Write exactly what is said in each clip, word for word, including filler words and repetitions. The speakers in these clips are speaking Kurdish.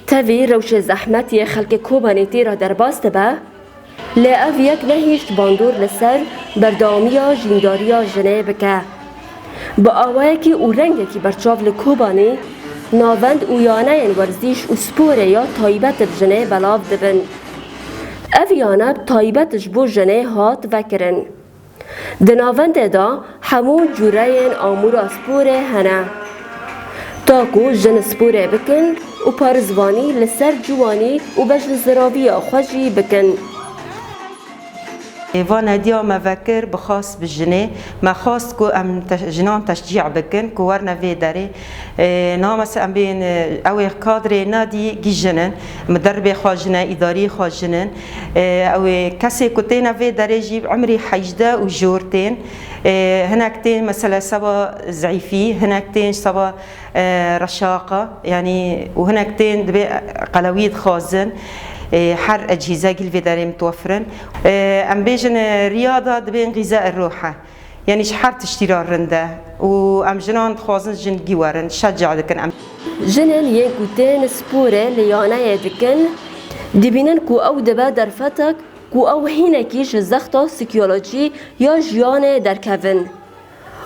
Tevî rewşê zehmet yê xelkê Kobanê tê re derbas dibe, lê ev yek nehişt bandor li ser berdewamiya jîndariya jinê bike. Bi awayekî û rengekî berçav li Kobanê navend û yaneyên werzîş û sporê ya taybet bi jinê belav dibin. Ev yane bi taybet ji bo jinê hat vekirin. Di navendê de hemû cûreyên amûra sporê hene. Ta ku jin sporê bikin û parêzvanî li ser ciwanî û bejnziraviya xwe jî bikin. Van hediya me vekir bi xas bi jinê. Me xwest ku em te- jinan teşcî bikin ku werne vê derê. Ê, niha mesela em bên, e, ew ê kadrê nadî gî jin in. Miderbê xwe jin e, îdarî xwe jin in. Ê, ew ê kesê ku têne vê derê jî bi emrî hejdeh û jor tên. Ê, hinek tên mesela seba zeîfî, hinek tên seba, e, reşaqa, yanî û hinek tên dibê qelewî dixwazin. Ê, her ecîze gîl vê derê mitwefir in. Ê, em bêjin, e, riyada dibên xîze e ruh e. Yanî ji her tiştî re rind e û em jinan dixwazin jin gî werin, şeca dikin em. Jinên yên ku tên sporê li yaneyê dikin, dibînin ku ew dibe derfetek ku ew hînekî ji zexta sîkolojî ya jiyanê derkevin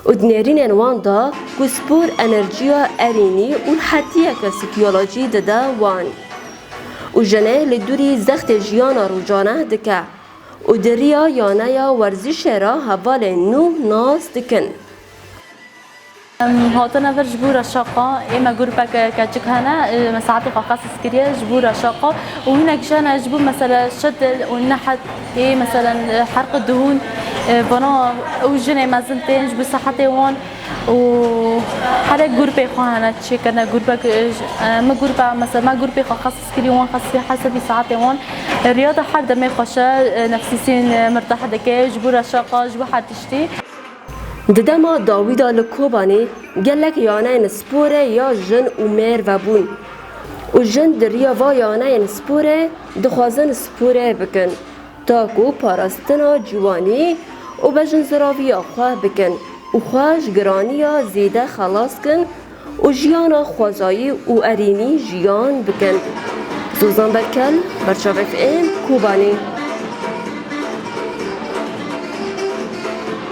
û di nêrînên wan de ku spor enerjiya erênî û rehetiyeke sîkolojî dide wan û jinê li dûrî zextê jiyana rojane dike. û di riya yaneya werzîşê re hevalên nû nas dikin. Em hatine vir ji bo reşaqa, ê me grûpeke keçik hene, me saetê xwe xesis kiriye ji bo reşaqa û hinek ji hene ji bo mesela şetil û nehet ê mesela herqi dihûn, vana ew jinê mezin tên ji bo sehetê wan û herek grûpê xwe hene çêkirine grûpek, min grûpa mesela me grûpê xwe xesis kirî wan xesî hesebî saetê wan. Riya de her demê xweş e, nefsîsîn mirtah dike ji bo reşaqa, ji bo her tiştî. Di dema dawî de li Kobanê gelek yaneyên sporê ya jin û mêr vebûn û jin di riya va yaneyên sporê dixwazin sporê bikin, ta ku parastina ciwanî û bejinziraviya xwe bikin û xwe ji giraniya zêde xelas kin û jiyana xwezayî û erênî jiyan bikin. Zozan Berkel, Berçavê F M, Kobanê.